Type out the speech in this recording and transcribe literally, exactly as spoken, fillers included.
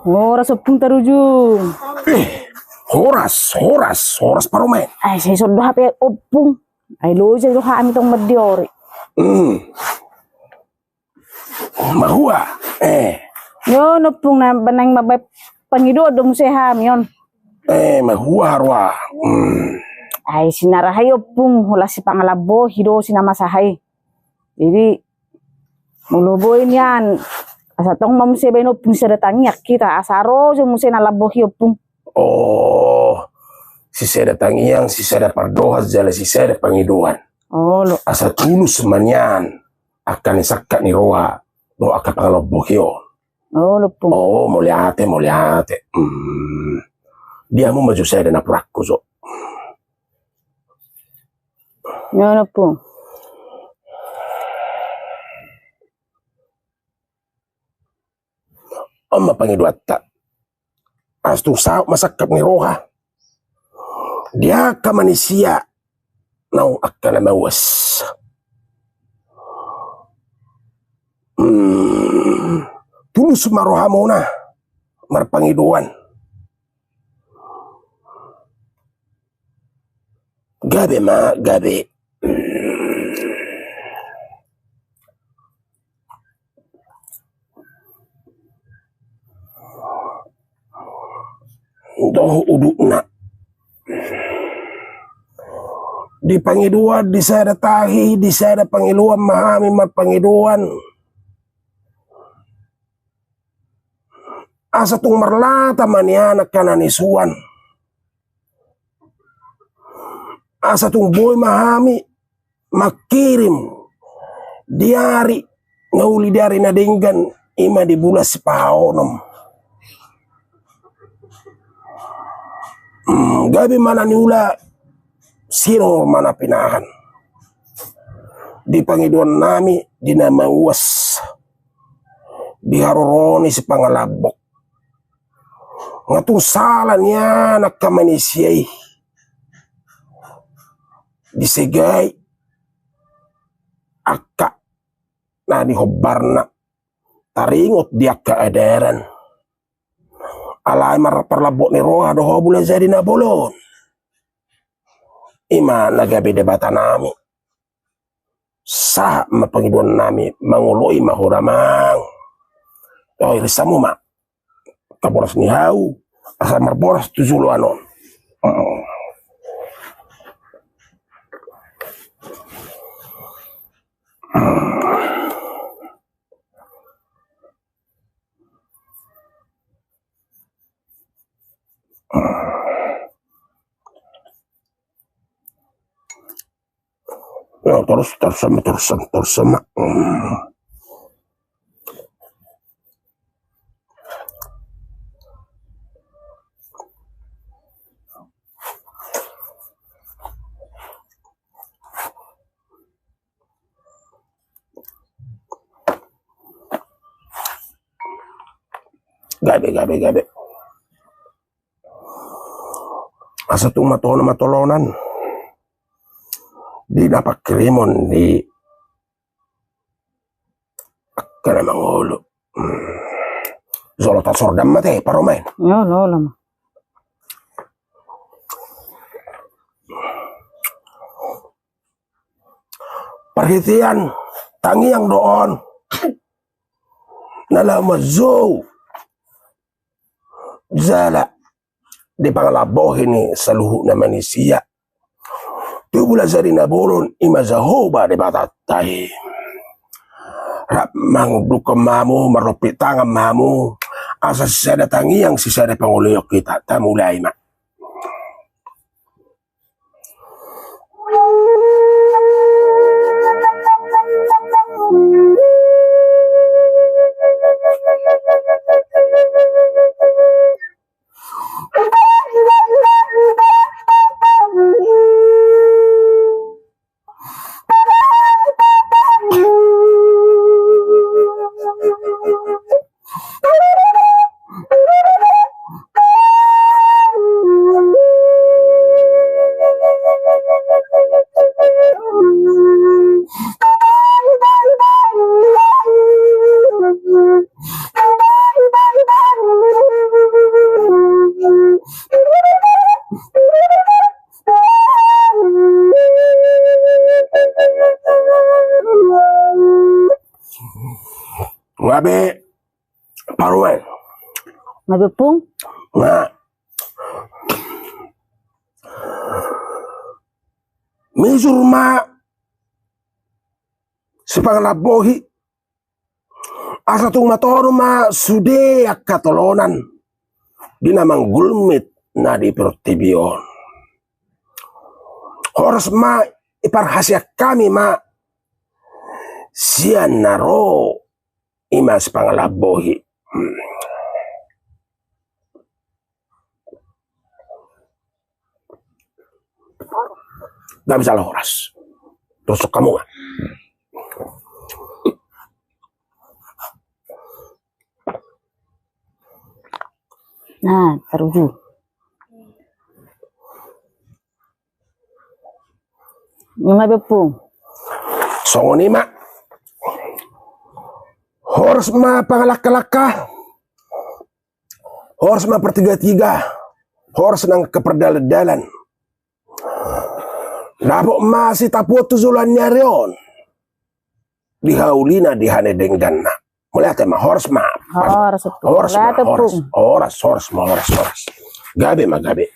Horas Ompung Tarujung. Eh, horas, horas, horas parumaen. Ai sai sondo hape Ompung. Ai loja do hami tong mandiori. Hmm. Mahua. Eh. Yo, Ompung, na naeng mambaen pangidoan do muse hami on. Eh, mahua roha. Hmm. Ai sinaraha i Ompung, holan sipangalambohi do sinamasa i. Jadi molo boi nian, asa tong ma muse baen Ompung sisada tangiang hita, asa ro jo muse na lambohi Ompung. Oh, sisada tangiang, sisada pardohan, jala sisada pangidoan. Olo. Asa tulus ma nian angka ni sangkap ni roha dohot angka pangalambohi on. Olo, Ompung. Oh, mauliate, mauliate. Hmm. Di hamu ma jo sada napuranku jo. Olo, Ompung. On ma pangidoanta. Asa tung saut ma sangkap ni roha di angka manisia naung angka na mauas. Hmm, tulus ma rohamuna marpangidoan. Gabe ma, gabe. Dohot udutna. Di pangidoan, di sada tahi, di sada pangidoan ma hami marpangidoan. Asa tung marlata ma nian angka na nisuan. Asa tung boi ma hami mangkirim di ari na uli, di ari na denggan, i ma di bulan sipahaonom. Hmm, gabe ma na niula, sinur ma na pinahan. Di pangidoan nami di na mauas, di haroro ni sipangalambok. Nga tung sala nian angka manisia i disegai angka na nihombarna, taringot di angka adaran. Alai marparlambok ni roha do ho Bula Jadi Na Bolon. I ma na gabe Debata nami. Sahat ma pangidoan nami, mangoloi ma ho damang. Oi, rinsa hamu ma angka boras ni hau, asa marboras tu joloan on. Nah, torus, torus sama, torus sama, torus sama. Hmm. Gabe, gabe, gabe. Asa tung matolon, matolonan di na pangkirimon ni angka na mangolu. Hmm. Jolo tasordan ma te, parumaen. Olo, olo ma. Parhitean tangiang do on na laho manjou jala di pangalambohi ni saluhut na manisia tu Bula Jadi Na Bolon, i ma Jahowa Debatanta i. Rap mangundukon ma hamu, marlompit tangan ma hamu, asa sisada tangiang sisada pangoloion hita. Tamulai ma. Be parumaen. Nga be pung. Nga. Misur ma si Pangalambohi. Asa tung matoru ma sude angka tolonan di na manggulmit na di portibi on. Horas ma iparhasian hami ma sian na ro i ma si Pangalambohi. Nda bisa horas. Terus kamu. Nah, taruhu. Ima be pung. Songon i ma. Horas ma pangalangka-langka. Horas ma partigatiga. Horas nang keperdalan-dalan. Dapot ma sitapuon tu joloan ni ari on. Di haulina di hanedengganna. Mauliate ma, horas ma. Horas, horas ma, horas. Horas, horas ma, horas, horas. Gabe ma, gabe.